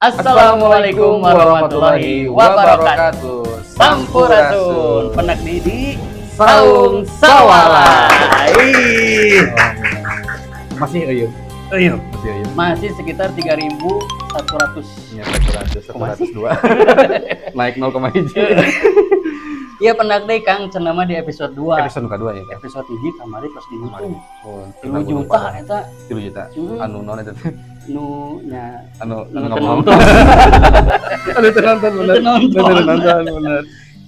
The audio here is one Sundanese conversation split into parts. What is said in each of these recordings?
Assalamualaikum warahmatullahi wabarakatuh. Sampurasun. Pendak di Saung Sawala. Ih. Masih euy. Ayo. Masih euy. Masih sekitar 3100. Ya, 100, 102. Naik 0,1. Iya, pendak deui, Kang, cenah mah di episode 2. Episode kedua ya, Kang. Episode 1 kamari terus di YouTube. Oh, 3 juta eta. 3 juta. Anu naon eta teh? Nu nya Anu nu anu teu ngomong. nonton. Anu teu nonton, bener. Teu nonton. Anu teu nonton, bener.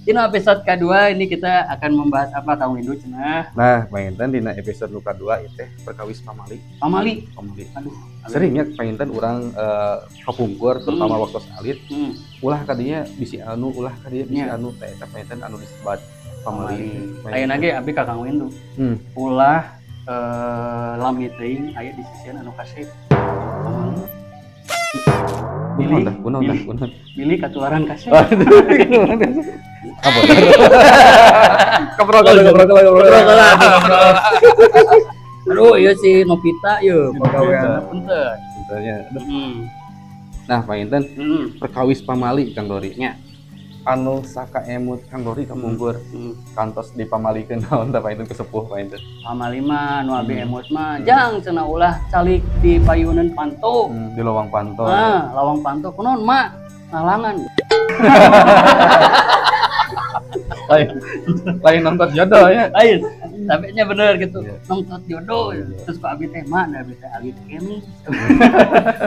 Ini episode kedua ini kita akan membahas apa, Kang Windu, cenah? Nah, panginten dina episode nu kadua ieu teh perkawis pamali. Pamali. Pamali. Aduh. Sering ya panginten urang kapungkur, terutama waktu alit, ulah kadinya bisi anu, ulah kadinya bisi anu teh, eta panginten anu disebat pamali. Ayeuna ge abi ka Kang Windu. Ulah lami teuing aya di sisian anu kasep. Pamali. Kunaon tah? Kunaon tah? Bilih. Kunaon? Bilih katularan kasep. Apa? Keprok, keprok, keprok, keprok. Aduh, iya si Novita yeuh, Si Novita. pagaweanna punten. Sebenarnya. Aduh. Nah, panginten perkawis pamali, Kang Dori. Nya. Anu sakaemut Kang Dori kapungkur kantos dipamalikeun naon tah panginten kesepuh panginten? Pamali mah nu abi emut mah jang cenah ulah calik di payunan panto. Di lawang panto. Ah, lawang panto kunaon, Mak? Ngalangan. Lain lain nonton jodoh ya. Lain. Tapi nya bener gitu. Nongtot jodoh. Terus ku abi teh, "Mak, da abi teh alit keneh."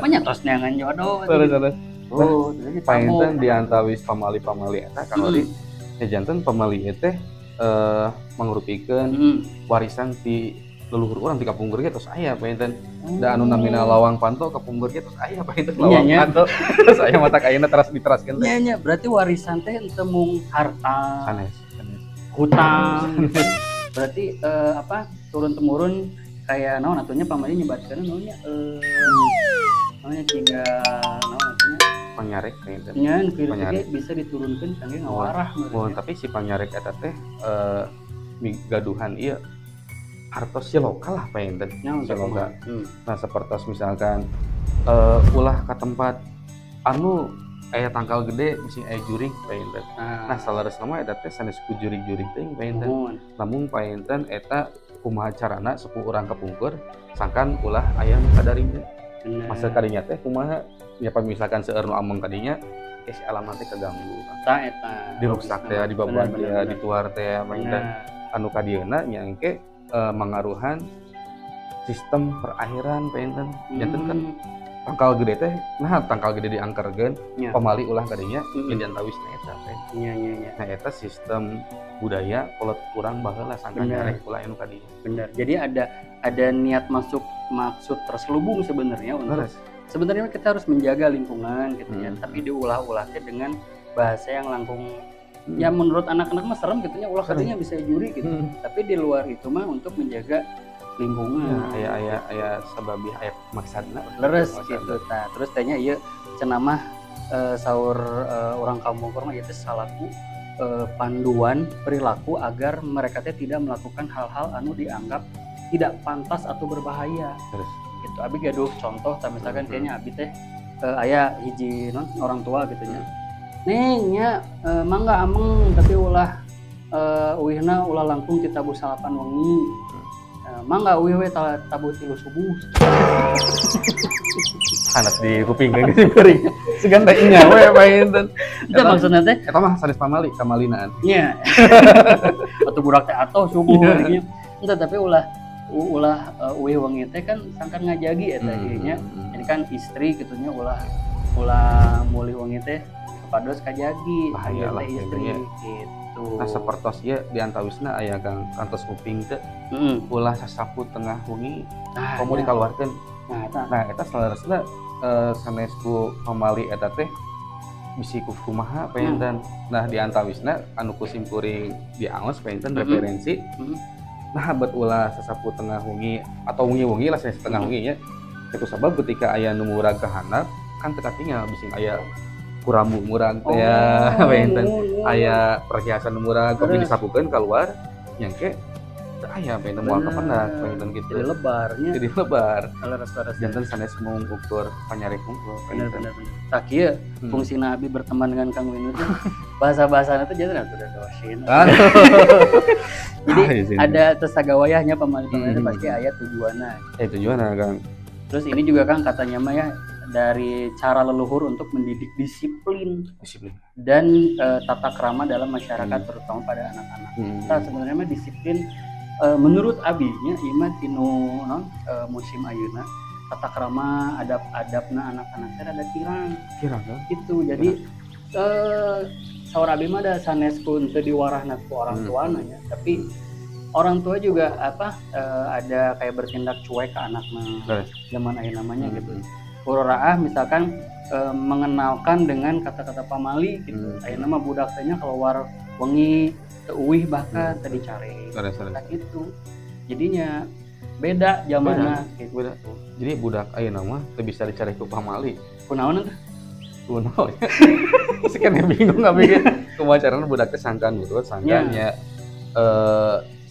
Mah tos neangan jodoh. Terus terus. Oh, terus Panginten di antawis pamali-pamali eta, Kang Dori, ya janten pamali ieu teh mangrupikeun warisan ti leluhur urang ti kapungkur ge tos aya panginten. Da anu namina lawang panto kapungkur ge tos aya panginten lawang panto. Terus aya matak ayeuna teras diteraskeun teh. Nya nya, berarti warisan teh henteu mung harta, Sanes, sanes. Hutang gitu. Berarti apa, turun temurun kayak naon atunya pamali nyebatkeun naonnya, naonnya tiga naon atunya? Panyarek panginten. Nya nu kitu Panyarek. Ge bisa diturunkeun kangge ngawarah Oh, meureun. Tapi si panyarek eta teh migaduhan ieu hartos si lokal lah panginten. Nya Si lokal. Nah, sepertos misalkan ulah ke tempat anu aya tangkal gede bisi aya jurig panginten. Nah, saleresna mah eta teh sanes ku jurig-jurig teuing panginten. Nuhun. Namun panginten eta kumaha carana sepuh urang kapungkur sangkan ulah aya nu kadarinya. Masa kadinya teh kumaha ya, misalkan seueur nu ameng kadinya ke si alamat teh keganggu. Eta eta. Diruksak teh, dibabat teh, dituar teh panginten. Anu kadieuna nya engke mangaruhan sistem perairan panginten. Janten kan tangkal gede teh, nah tangkal gede diangkerkeun, pamali ulah kadinya jadi antawisna eta teh. Nya nya nya. Nah, eta sistem budaya kolot urang baheula sangkan nyarek ulah anu kadinya. Benar. Jadi ada niat masuk maksud terselubung sebenarnya untuk sebenarnya kita harus menjaga lingkungan gitu ya, tapi diulah-ulahnya dengan bahasa yang langkung ya menurut anak-anak mah serem gitu ya, ulah Serem. katanya bisa juri gitu. Tapi di luar itu mah untuk menjaga lingkungan. Ya, aya aya aya sababih, aya maksadna. Leres Maksudna. gitu tah. Terus tanya ieu cenah mah saur orang kampung mah ieu teh salaku panduan perilaku agar mereka teh tidak melakukan hal-hal anu dianggap tidak pantas atau berbahaya. Terus Gitu. Abi gaduh contoh tah, misalkan kayaknya abi teh aya hiji non orang tua gitu nya. "Neng nya, mangga ameng, tapi ulah uihna ulah langkung ti tabuh 9 wengi. Mangga uih we tabuh 3 subuh." Hanas di kuping kan kuring. Sugan teh nya we panginten. Itu maksudnya teh Eta mah sanes pamali, kamalinaan. Nya. Atau budak teh atau subuh nya. Entah, tapi ulah ulah uih wengi teh kan sangkan ngajagi eta ieu nya. Jadi kan istri gitu nya, ulah ulah mulih wengi teh kepados kajagi Bahaya teh lah istri kayaknya. Gitu. Nah, sapertos ieu di antawisna aya kang kantos nguping teh ulah sasapu tengah wengi Nah, komo nya. dikaluarkeun. Nah, eta. Nah, eta saleresna sanes ku pamali eta teh bisi ku kumaha panginten. Nah, di antawisna anu ku simkuring diantos panginten referensi. Nah, bet ulah sasapu tengah wengi atau wengi-wengi lah, sanes tengah wengi nya. Itu sabab ketika aya nu murag ka handap kan teu katingal bisi aya kurambu murag teh ya panginten. Nuhun, nuhun. Aya perhiasan nu murag kopi disapukeun keluar nyangke teu aya panginten, moal kapendak panginten gitu. Jadi lebarnya. Jadi lebar. Leres-leres. Janten sanes mung ukur panyarek wungkul Bener panginten. Bener bener. Tah kieu fungsi Nabi berteman dengan Kang Winu tuh bahasa-bahasa itu jadi udah dosin. Jadi Ah, iya sih. ada tesagawayahnya, pamali-pamali itu pasti aya tujuannya. Eh, tujuannya, Kang. Terus ini juga, Kang, katanya mah ya dari cara leluhur untuk mendidik disiplin Disiplin. Dan tata krama dalam masyarakat, terutama pada anak-anak. Nah, sebenarnya mah disiplin menurut abinya ieu mah tinu non musim ayeuna tata krama, adab-adabna anak-anak teh rada kirang. Kira kan? Gitu. Jadi saur abi mah da sanes ku teu diwarahna ku orang tua nya, tapi orang tua juga apa ada kayak bertindak cuek ke anakna zaman ayeuna namanya gitu. Uraraah misalkan mengenalkan dengan kata-kata pamali gitu. Ayeuna mah budak teh nya keluar wengi teu uih, bahkan teu dicari. Leres, leres. Nah, gitu. Jadinya beda zamanna gitu. Beda. Jadi budak ayeuna mah teu bisa dicari ku pamali. Kunaon teh? Kunaon? Masih kan bingung abi ge. Kumaha carana budak teh sangkan nurut, sangkan nya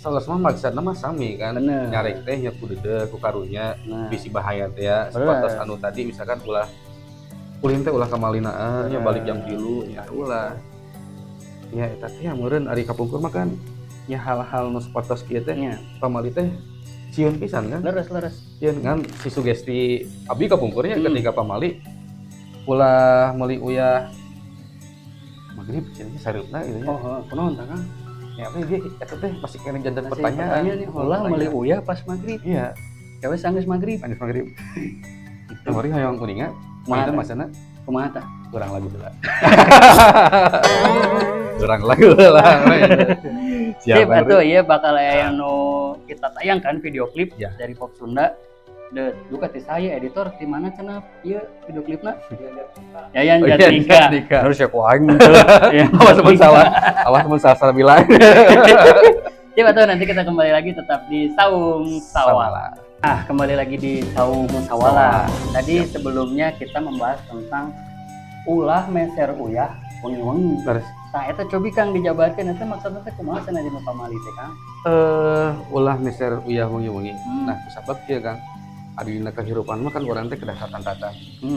salah mah maksudna mah sami kan. Nyarek teh nya ku deudeuh, ku karunya, bisi bahaya teh ya. Sepatas anu tadi misalkan ulah ulin teh, ulah kamalinaan nya, balik jam 3 nya ulah. Ya eta teh ya meureun ari kapungkur mah kan nya hal-hal nu sapertos kieu teh pamali teh sieun pisan kan. Leres leres. Sieun kan si sugesti abi kapungkurnya ketika pamali ulah meuli uyah maghrib cenah sareupna gitu nya. Oh, heeh, kunaon tah, Kang? Ya apa ge eta teh masih kena janten Masih pertanyaan. pertanyaan nih, ulah meuli uyah pas maghrib. Iya, Gawe sanggeus maghrib. Panis maghrib. Kamari hoyong kuninga, Kumaha itu tah? Masana Kumaha tah? Kurang lagu heula. Kurang lagu heula. Sip, Siapa? atuh iya bakal aya nu kita tayangkan video klip dari Pop Sunda. De, duka ti saya editor di mana cenah ieu video klipna? Yayan Oh, iya, Jatnika. Jatnika. Harus ya ku aing teh. Yayan Awas mun Jatnika. salah. Awas mun salah salah bilang. Sip, atuh nanti kita kembali lagi tetap di Saung Sawala. Ah, kembali lagi di Saung Sawala. Tadi sebelumnya kita membahas tentang ulah meser uyah wengi-wengi. Leres. Nah, eta cobi Kang dijabarkeun, eta maksudnya teh kumaha cenah dina pamali teh, Kang? Ulah meser uyah wengi-wengi. Nah, kusabab kieu, Kang. Ari dina kehidupan mah kan urang teh kedah tatan-tatan,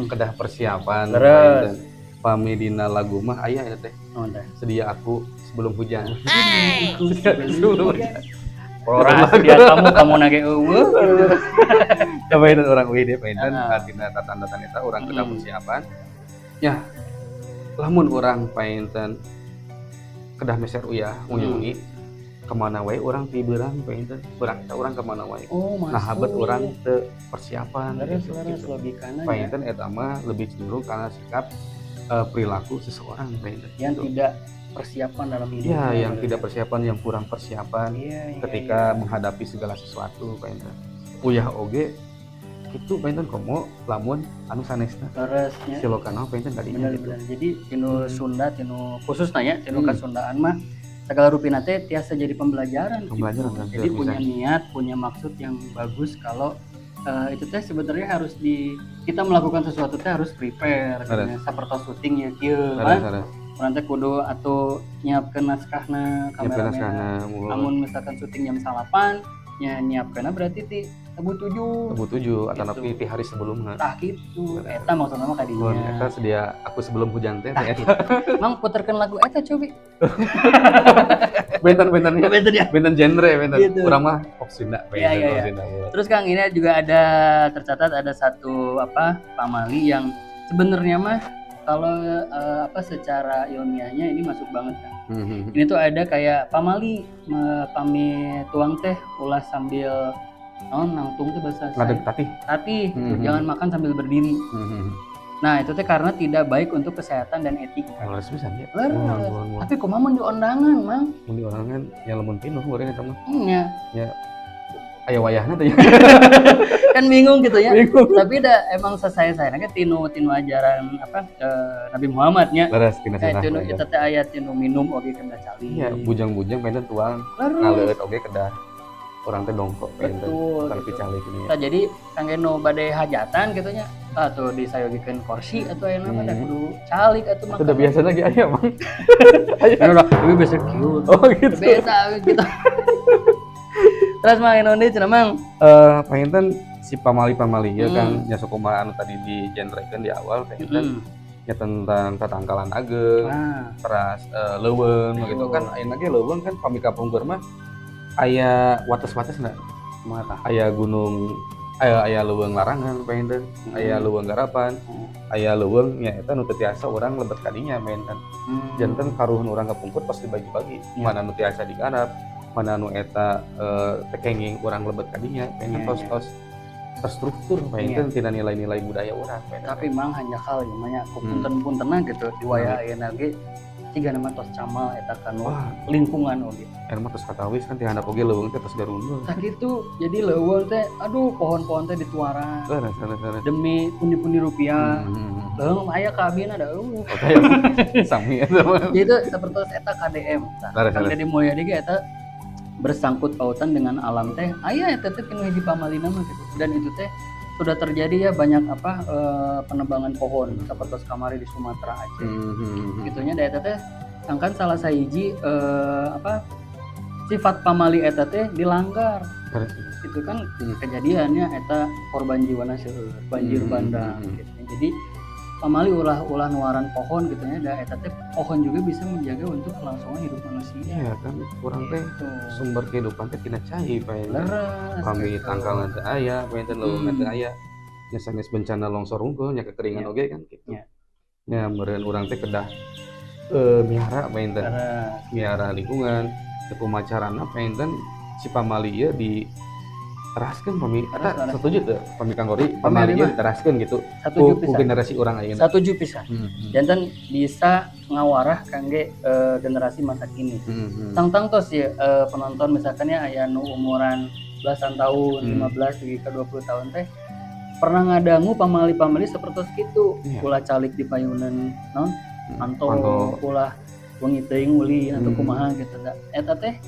kedah persiapan. Leres. Pami dina lagu mah aya eta teh. Naon teh? Sedia aku sebelum hujan. Aku Sebelum hujan. Ora sedia kamu, kamu nage eueuh. Cobain urang uih deh panginten tina tatan-tatan eta urang kedah persiapan. Ya, lamun urang panginten kedah meser uyah wengi-wengi, kemana wae urang ti beurang panginten, beurang eta urang kemana wae. Oh, masuk. Nah, habet urang teu persiapan Leres gitu, leres gitu. Logikana ya. Panginten eta mah lebih cenderung karena sikap perilaku seseorang panginten. Yang Gitu. tidak persiapan dalam hidupnya. Iya, yang gitu tidak ya. persiapan, yang kurang persiapan Iya, ketika menghadapi segala sesuatu panginten. Uyah oge kitu panginten, komo lamun anu sanesna. Leresnya. Silokana panginten tadinya Bener gitu. Bener. Jadi tinu Sunda, tinu khusus nanya, tinu kasundaan mah segala rupina teh tiasa jadi pembelajaran gitu. Pembelajaran kan, Jadi bisa. Punya niat, punya maksud yang bagus kalau itu teh sebenarnya harus di kita melakukan sesuatu teh harus prepare gitu ya. Sapertos syuting ya kieu Leres, kan. Leres. Urang teh kudu atuh nyiapkeun naskahna, Nyiapkeun kameramen. naskahna, muhun. Lamun misalkan syuting jam 9 nya nyiapkeunna berarti ti tabuh 7. Tabuh 7 atau Gitu. nepi ti hari sebelumna. Tah kitu. Eta maksudna mah Mun kadinya. eta sedia aku sebelum hujan teh Tah teh. gitu. Mang puterkeun lagu eta cobi. Benten-benten Benten ya. benten genre benten. Gitu. Urang mah pop Sunda Iya, benten, iya, pop iya. Sunda. Terus Kang, ini juga ada tercatat ada satu apa pamali yang sebenarnya mah kalau apa secara ilmiahnya ini masuk banget kan. Ini tuh ada kayak pamali pami tuang teh ulah sambil naon, nangtung tuh bahasa Ngadeg tatih. Tatih gitu. Jangan makan sambil berdiri. Nah, itu teh karena tidak baik untuk kesehatan dan etika. Leres pisan ya. Leres. Muhun, muhun, muhun. Tapi kumaha mun di undangan, Mang? Mun di undangan ya lamun pinuh meureun eta mah. Nya. Aya wayahna teh ya. Kan bingung gitu ya. Bingung. Tapi da emang sasaya-saya tinu tinu ajaran apa Nabi Muhammad nya. Leres tina Eh, sunnah. tinu Panginten. eta teh aya tinu minum oge kedah calik. Iya, bujang-bujang panginten tuang Leres. ngaleueut oge kedah urang teh dongkok panginten. Betul. Tapi Gitu. calik ini. Tah, jadi kangge nu bade hajatan gitu nya atau disayogikeun kursi atau aya nama da kudu calik atau Itu udah biasa lagi aya, Mang. Aya udah, tapi biasa kieu. Oh gitu. Biasa gitu. Terus, Mang, naon deui cenah, Mang? Panginten si pamali-pamali ya kan nya, kumaha anu tadi digenrekeun di awal panginten ya, tentang tatangkalan ageng, teras leuweung gitu kan. Ayeuna ge leuweung kan pami kapungkur mah aya wates-watesna. Kumaha tah? Aya gunung, aya aya leuweung larangan panginten, aya leuweung garapan, aya leuweung nya eta nu teu tiasa urang lebet kadinya panginten. Janten karuhun urang kapungkur pas dibagi-bagi, mana nu tiasa digarap, mana nu eta teu kenging urang lebet kadinya panginten. Tos tos terstruktur panginten tina nilai-nilai budaya urang panginten. Tapi, Mang, hanjakal ieu mah nya, ku punten-puntenna gitu, di wayah ayeuna ge ciga mah tos camal eta kanu lingkungan oge. Eta mah tos katawis kan, ti handap oge leuweung teh tos garundul. Sakitu, jadi leuweung teh aduh, pohon-pohon teh dituaran Leres, leres, leres. Demi pundi-pundi rupiah. Leuweung aya ka abina da euweuh. Oke, sami eta mah. Jadi itu seperti eta KDM. Tah, Kang Deddy Mulyadi ge eta bersangkut pautan dengan alam teh aya eta teh tinu hiji pamalina mah gitu. Dan itu teh sudah terjadi ya, banyak apa penebangan pohon seperti kamari di Sumatera, Aceh. Gitunya da eta teh sangkan salah sahiji apa, sifat pamali eta teh dilanggar. Itu kan kejadiannya eta korban jiwana seueur, banjir bandang gitu. Jadi pamali ulah ulah nuaran pohon gitu ya, da eta teh pohon juga bisa menjaga untuk kelangsungan hidup manusia. Iya kan, kurang teh Gitu. Sumber kehidupan teh tina cai panginten. Leres Kami gitu. Tangkalna teu aya panginten, leuweungna teu aya. Nya sanes bencana longsor wungkul nya, kekeringan oge kan gitu. Nya meureun urang teh kedah miara panginten. Miara lingkungan. Teu kumaha carana panginten si pamali ieu diteraskeun pami eta. Leres, leres. Setuju teu pami Kang Kori, Pami pamali ieu mah. Diteraskeun gitu Satuju ku pisan. Generasi urang ayeuna? Satuju pisan. Janten bisa ngawarah kangge generasi masa kini. Tangtang tos ya penonton, misalkan ya aya nu umuran belasan tahun, 15 dugi ke 20 tahun teh pernah ngadangu pamali-pamali seperti itu. Ulah calik di payunan naon, panto, Panto. Ulah wengi teuing ulin atau kumaha gitu da. Eta teh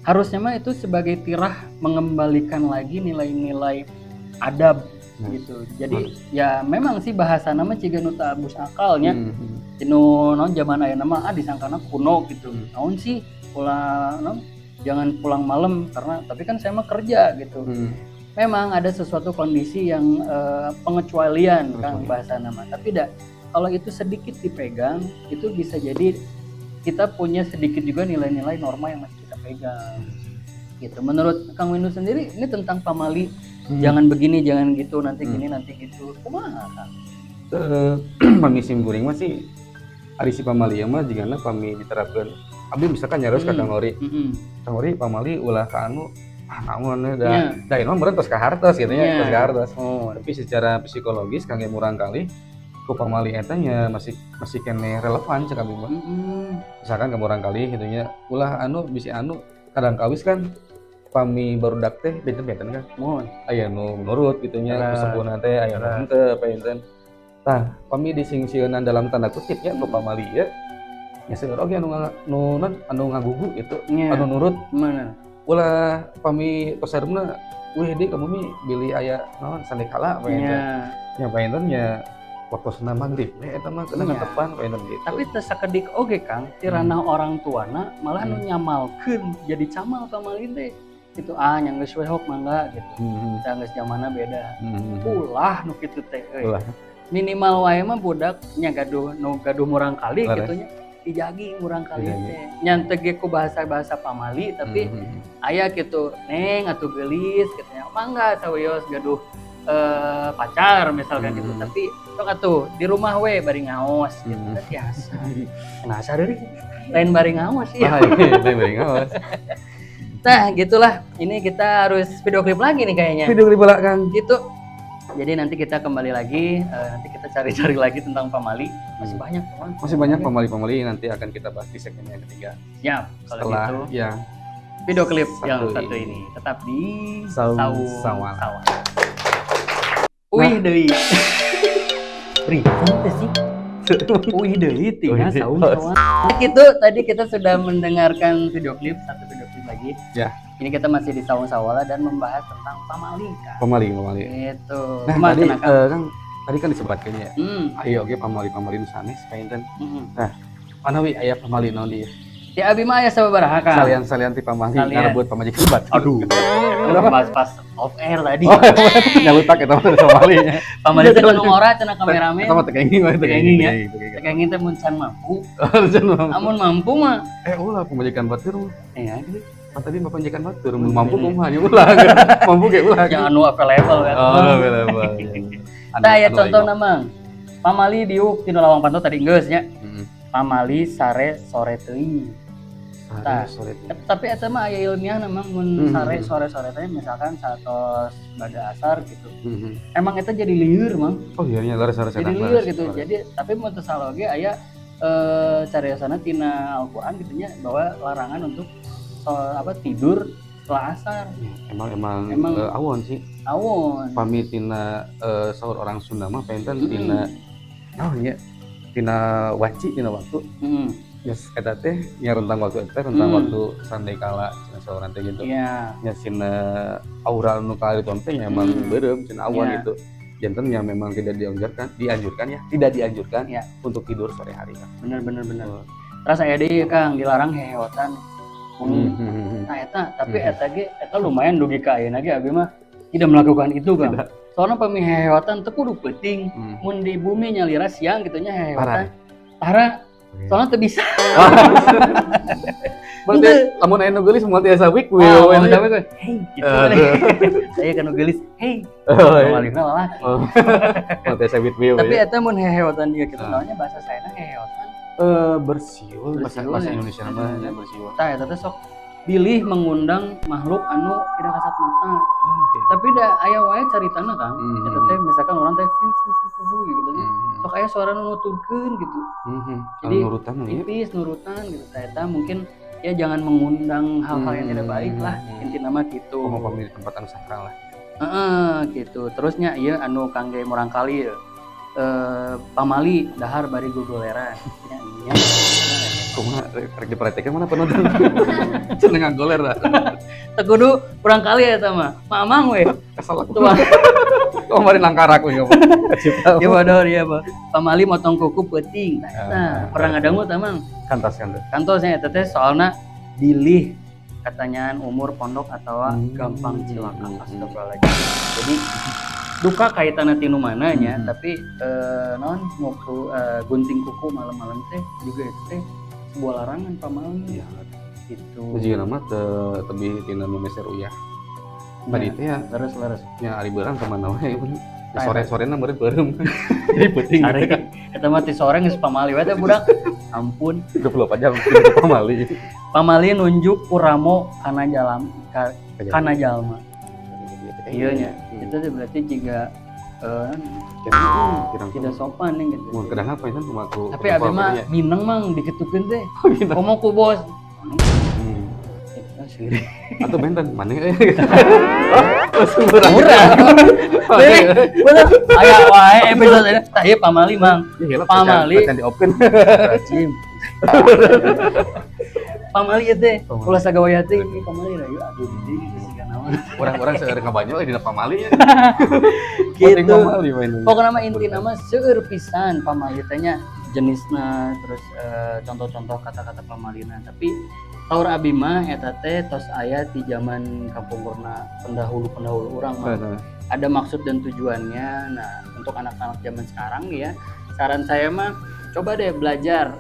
harusnya mah itu sebagai tirah mengembalikan lagi nilai-nilai adab gitu. Jadi ya memang sih bahasa nama ciga nu teu abus akalnya. Nu naon, zaman ayeuna mah ah disangkana kuno gitu. Naon sih, ulah naon, jangan pulang malam karena tapi kan saya mah kerja gitu. Memang ada sesuatu kondisi yang pengecualian kan Pengecualian. Bahasa nama. Tapi dah kalau itu sedikit dipegang itu bisa jadi kita punya sedikit juga nilai-nilai norma yang masih kita pegang. Gitu. Menurut Kang Windu sendiri ini tentang pamali jangan begini, jangan gitu, nanti gini, nanti gitu. Kumaha, Kang? Pami sim kuring mah sih ari si pamali mah jigana pami diterapkeun, abdi misalkan nyaros ka Kang Ori, "Kang Ori, pamali ulah ka anu," ah naon da da ieu mah meureun tos kahartos gitu nya, tos kahartos. Tapi secara psikologis kangge murangkalih ku pamali eta nya masih masih keneh relevan cek abdi mah. Misalkan ke murangkalih gitu nya, ulah anu bisi anu, kadang kawis kan pami barudak teh benten-benten kan. Aya nu nurut gitu nya, ku sepuhna teh, aya nu henteu panginten. Tah, pami disingsieunan dalam tanda kutip nya ku pamali ieu nya, seueur oge anu nu non anu ngagugu gitu, anu nurut. Mana? Ulah pami tos harumna uih deui ka bumi bilih aya naon sandekala panginten. Nya panginten nya waktosna magrib we eta mah kena ngetepan panginten gitu. Tapi teu sakedik oge, Kang, ti ranah orang tuana malah nu nyamalkeun jadi camal pamali teh. Gitu ah, nya geus we hok mangga gitu. Da geus zamanna beda. Ulah nu kitu teh euy. Ulah. Minimal wae mah budak nya gaduh nu gaduh murangkalih gitu nya, dijagi murangkalih teh. Nya teu ge ku bahasa-bahasa pamali, tapi aya gitu, "Neng, atuh geulis," gitu nya. Mangga sawios gaduh pacar misalkan gitu, tapi sok atuh di rumah we bari ngaos gitu kan biasa. Nah, sareureun lain bari ngaos ya. Ah, iya, lain bari ngaos. Nah, gitulah. Ini kita harus video klip lagi nih kayaknya. Video klip lah, Kang. Gitu. Jadi nanti kita kembali lagi, nanti kita cari-cari lagi tentang pamali. Masih banyak, teman. Masih banyak pamali-pamali, nanti akan kita bahas di segmen yang ketiga. Siap. Kalau Setelah gitu yang video klip yang satu satu ini. Ini tetap di Saung Saung Sawala. Sawala. Uih deui. Pripun teh sih? Uih deui tina Uih deui. Saung Sawala. Gitu, tadi kita sudah mendengarkan video klip, satu video klip lagi. Ya. Ini kita masih di Saung Sawala dan membahas tentang pamali, Kang. Pamali, pamali. Gitu. Nah, Kumaha tadi cenah, Kang? Kang, tadi kan disebutkan ya. Ayo oke pamali-pamali nu sanes panginten. Manawi aya pamali naon ieu? Ti abi mah aya sababaraha, Kang? Salian-salian ti pamali Salian. Ngarebut pamajikan batur. Aduh. Itu bahas pas off air tadi. Oh, nyalutak eta mah pamali nya. Pamali teh nu ngora cenah kameramen. Eta mah teu kenging mah, teu Teu kenging ya. teu kenging. Teu kenging teh mun can mampu. Can mampu. Amun mampu mah Eh, ulah pamajikan batur. Iya gitu. Pan tadi mah pamajikan batur, mun mampu kumaha nya ulah. Mampu ge ulah. Jangan nu available kan. Oh, available. Tah, aya contohna, Mang. Pamali diuk tina lawang panto tadi geus nya. Heeh. Pamali sare sore teuing. Tah. Sore. Tapi eta mah aya ilmiah memang mun sare sore-sore teh, misalkan saatos bada asar gitu. Emang eta jadi lieur, Mang. Oh iya nya, leres leres. Jadi Eta, lieur leres, gitu. Leres. Jadi tapi mun teu salah oge aya cariosana tina Al-Qur'an gitu nya, bahwa larangan untuk apa, tidur setelah asar. Ya, emang emang, Emang. Awon sih. Awon. Pami tina saur orang Sunda mah panten tina naon nya, tina wanci, tina waktu. Yes, eta teh nya rentang waktu eta teh rentang waktu sandekala cenah sauran teh gitu. Nya sina aura nu kaliton teh nya emang beureum cenah, awan gitu. Janten nya memang tidak dianjurkan, dianjurkan ya, tidak dianjurkan untuk tidur sore hari kan. Bener bener bener. Oh. Terus aya deui, Kang, dilarang heheotan. Nah, eta tapi eta ge eta lumayan dugi ka ayeuna ge abi mah tidak melakukan itu, Kang. Tidak. Soalnya pami heheotan teu kudu peuting. Mun di bumi nyalira siang gitu nya heheotan. Tara, soalnya teu bisa. Berarti lamun aya nu geulis moal tiasa wik we. Ah, We. mau sampai gue, "Hey," gitu. Aduh. Saya kan nu geulis, "Hey." Oh, iya. Malihna lalaki. Oh. Moal tiasa wik we. Tapi eta mun heheotan juga gitu Ah. namanya bahasa saya heheotan. Bersiul bahasa Bersiul bahasa ya. Indonesia mah nya bersiul. Tah, eta teh sok bilih mengundang makhluk anu tidak kasat mata. Oh, oke. Tapi da aya wae caritana, Kang. Eta teh misalkan orang teh fiu fiu fiu fiu fiu gitu nya. Sok aya suara nu nuturkeun gitu. Jadi Jadi, nurutan ya. tipis nurutan gitu. Tah, eta mungkin ya jangan mengundang hal-hal yang tidak baik lah. Intina mah gitu. Komo pami di tempat anu sakral lah. Heeh, gitu. Terusnya ieu anu kangge murangkali ya. Pamali dahar bari gogoleran. Nya nya. Kumaha rek diperhatikan mana penonton? Cenah ngagoler lah. Teu kudu murangkali eta mah. Mamang we. Kesel aku. Tuh. Kemarin langkarak we ngomong. Ya bodoh ya, Pak. Pamali motong kuku peuting. Nah, eta Ah. pernah ngadangu tah, Mang? Kantos kantos. Kantosnya eta teh soalna bilih katanyaan umur pondok atau gampang cilaka. Astagfirullahaladzim. Jadi duka kaitanna ti nu mana nya, tapi naon nguku gunting kuku malam-malam teh juga itu teh sebuah larangan pamali Iya. gitu. Jika nama teu tebih tina nu meser uyah. Tadi teh ya Leres leres. Nya ari beurang ka mana wae pun. Tah, Sore-sore na meureun beureum. Jadi peuting Sare gitu kan. Eta mah ti sore geus pamali we teh budak. Ampun. 24 jam kudu pamali. Pamali nunjuk ku ramo kana jalam kana jalma. Iya nya. Itu teh berarti jika tidak sopan nih gitu. Mun kedah apa itu kumaha ku. Tapi abi mah mineng, Mang, dikitukeun teh. Komo ku bos. Itu sih. Atau benten mana eh. Oh, langsung Murah. Bener. Aya wae episode ini. Tah, ieu pamali, Mang. Iya lah, Pamali. pacan diopkeun. Rajim. Pamali ieu teh. Pamali. Ulah sagawaya teh ieu pamali rayu aduh di siga naon. Orang-orang seueur ngabanyol dina pamali ya. Gitu. Pamali main. Pokoknya mah inti nama seueur pisan pamali teh nya, jenisna, terus contoh-contoh kata-kata pamalina, tapi saur abi mah eta teh tos aya di zaman kapungkurna, pendahulu-pendahulu urang mah ada maksud dan tujuannya. Nah, untuk anak-anak zaman sekarang nih ya, saran saya mah coba deh belajar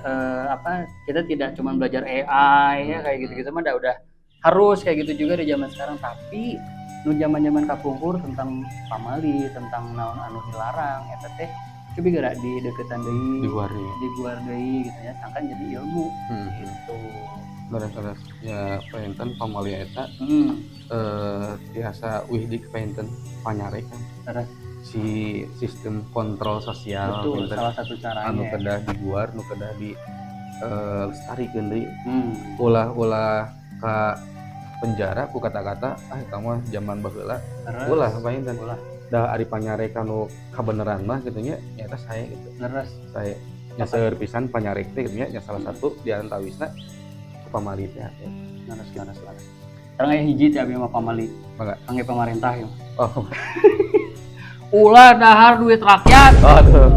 apa, kita tidak cuma belajar AI ya, kayak gitu-gitu mah udah harus kayak gitu juga di zaman sekarang, tapi nu zaman-zaman kapungkur tentang pamali, tentang naon anu dilarang eta teh coba gerak di deketan deui, Di luar ya. di luar deui gitu ya, sangkan jadi ilmu gitu. Leres leres. Ya panten pamali eta tiasa wih di panten panyarek kan. Leres. Si sistem kontrol sosial Betul, panten salah satu caranya anu ya. Kedah diguar, nu kedah di lestarikeun deui. Ulah-ulah ka penjara ku kata-kata, "Ah, eta mah zaman baheula." Leres. Ulah panten. Ulah. Da ari panyarek anu kabeneran mah gitu nya, nyata saya gitu. Saya nya seueur pisan panyarek teh gitu nya, nya salah satu di antawisna ku pamali teh. Leres leres leres. Sekarang aya hiji teh abi mah pamali. Mangga. Kangge pamarentah ya. Oh. Ulah dahar duit rakyat. Aduh.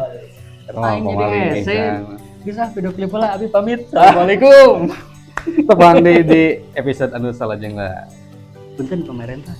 Eta mah Aing jadi pamali hese. pisan. Bisa video klip lah, abi pamit. Assalamualaikum. Tepang di episode anu salajengna. Punten pemerintah.